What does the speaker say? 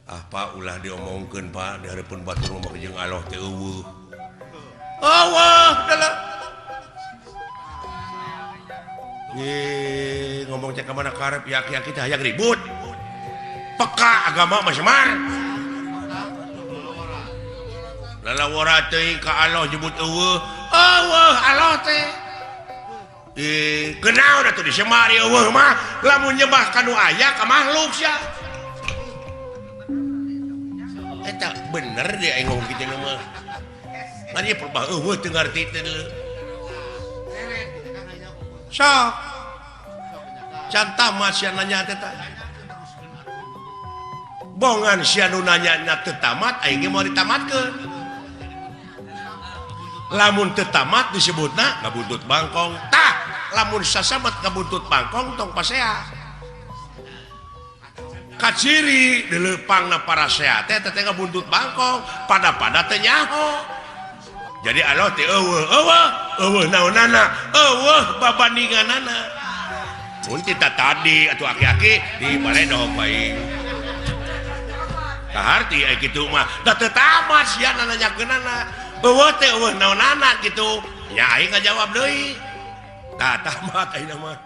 Ah Pak, ulah diomongkeun, Pak, di hareupeun batur mah jeung Allah teh euweuh. Euweuh dalah. Ye, ngomong cek ka mana karep ya aki-aki teh hayang ribut. Peka agama mah semar. Lalawara teuing ka Allah nyebut euweuh. Euweuh Allah teh. Eh, kenaon atuh disemar euweuh mah lamun nyembah ka nu aya ka makhluk sia. Eta bener dia aing ngomong kitu mah. Ngan ieu perbah euweuh teu ngarti teh deuleu. Sok. Can tamat sia nanya teh tah. Bongan sia nu nanya nya teu tamat aing ge moal ditamatkeun. Lamun teu tamat disebutna ngabuntut bangkong. Tah, lamun sasamat ngabuntut bangkong tong pasea. Kaciri dileupangna parasea teh teh ngabuntut bangkong pada-pada teh nyaho. Jadi Allah teh euweuh euweuh euweuh naonana euweuh babandinganana. Mun kita tadi atuh aki-aki di baredo bae. Kaharti aya kitu mah da teu tamat sia nanyakeunana. Euweuh teh euweuh naonana kitu. Nya aing ngajawab deui. Tah tamat ayeuna mah.